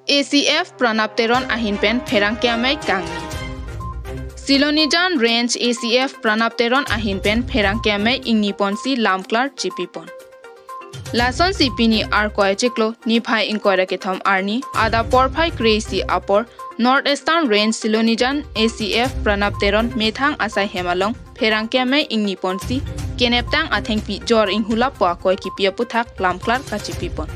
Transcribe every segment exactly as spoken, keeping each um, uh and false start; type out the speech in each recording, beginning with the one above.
A C F Pranab Teron ahin pen pherangke amei kangni. Silonijan Range A C F Pranab Teron ahin pen pherangke amei ingni ponsi lamklar chipi pon. Lasonsi pini Arkoi achiklo niphai ingkoi ra kethom arni adap porphai kre-isi apor North Eastern Range Silonijan A C F Pranab Teron methang asai hem along pherangke amei ingni ponsi keneptang athengpi jor inghulapo akoi kipi aputhak lamklar kachipi pon.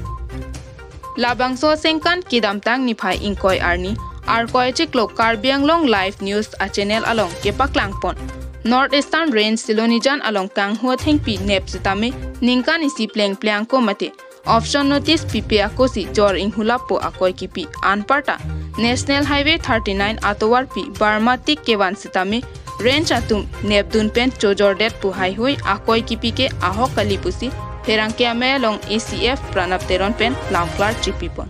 Labangso asengkan kedamtang niphai ingkoi arni Arkoi achiklo Karbi Anglong Live News a channel along kepaklang pon North Eastern Range Silonijan along kanghu athengpi nep sitame ningkan isi plengple ako mate option notice pipe akosi jor inghulapo akoi kipi anparta National Highway thirty-nine atovarpi Burma tik kevan sitame range atum nepdun pen chojordet pu haihui akoi kipi ke ahok kali pusi pherangke amei along A C F Pranab Teron pen lamklar chipi pon.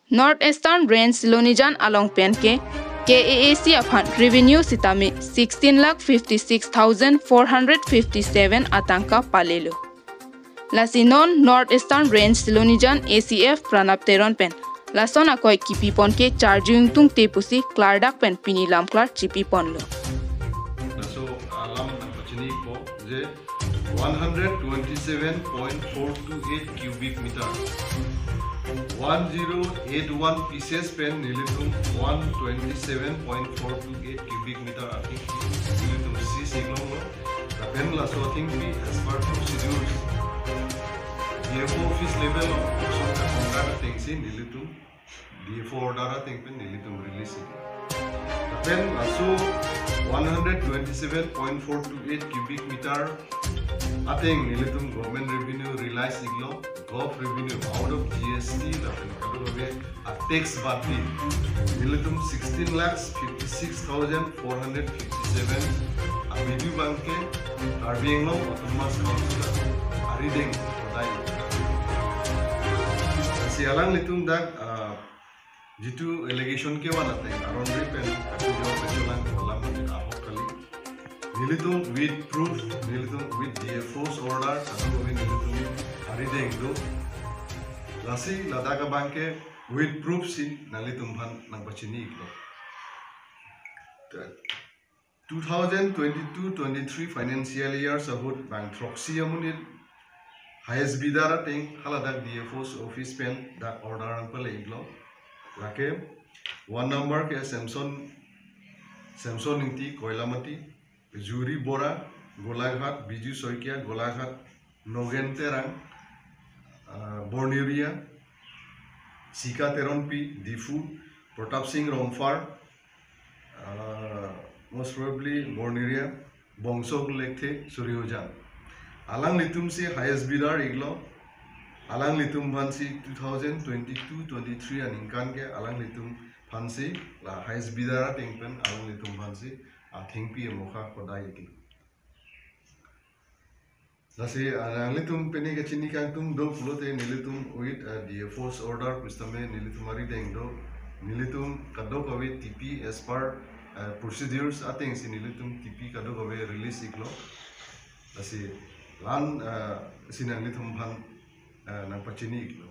North Eastern Range Silonijan along pen ke K A A C aphan revenue sitame sixteen lakh fifty-six thousand four hundred fifty-seven atangka palelo. Lasi non North Eastern Range Silonijan A C F Pranab Teron pen lason akoi kipi pon ke charjung tungte pusi klardak pen pini lamklar chipi ponlo. Laso alam nangpachinipo je one hundred twenty-seven point four two eight cubic meter, one zero eight one pieces pen nelitum one twenty-seven point four two eight cubic meter athengpi nelitum seize iklonglo. Lapen laso athengpi as per procedures D F O office level of action kongkat atengsi nelitum D F O order ateng pen nelitum release iklo. Lapen laso one hundred twenty-seven point four two eight cubic meter ateng nelitum government revenue realize iklo, gov revenue out of G S T lapen kadokave a tax bad di nelitum sixteen lakhs fifty-six thousand four hundred fifty-seven abidi abangke Karbi Anglong Autonomous Council arideng kodai. Si alanglitum dak, ah, jitu allegation kevan ateng aron ri pen kachojor kacholang kolam ahok kali. Nelitum with proof, nelitum with D F O's order, kadokave nelitum arideng do. Lasi ladak abangke with proof si nanglitum aphan nangpachini iklo. Two thousand twenty-two twenty-three financial year ahut bang throksi amonit highest bidder ateng haladak D F O's office pen dak order nangpale iklo. Lake one number ke Samson, Samson Ingti, Koilamati, Juri Bora, Golaghat, Biju Saikia, Golaghat, Nogen Terang, ah, Borneria, Sika Teronpi, Diphu, Pratap Singh Rongphar, ah, most probably Borneria, Bongso Lekthe, Suriojan. Alanglitum si highest bidder iklo, alanglitum aphan si two thousand twenty-two twenty-three aningkan ke alanglitum aphan si la highest bidder ateng pen alanglitum aphan si athengpi amokha kodai iklo. Lasi, ah, nanglitum pini kachini kangtung do pulote nelitum with, ah, D F O's order pusitame nelitum arideng do, nelitum kadokave T P as per, ah, procedures ateng si nelitum T P kadokave release iklo. Lasi lan, ah, si nanglitum aphan, ah, nangpachini iklo.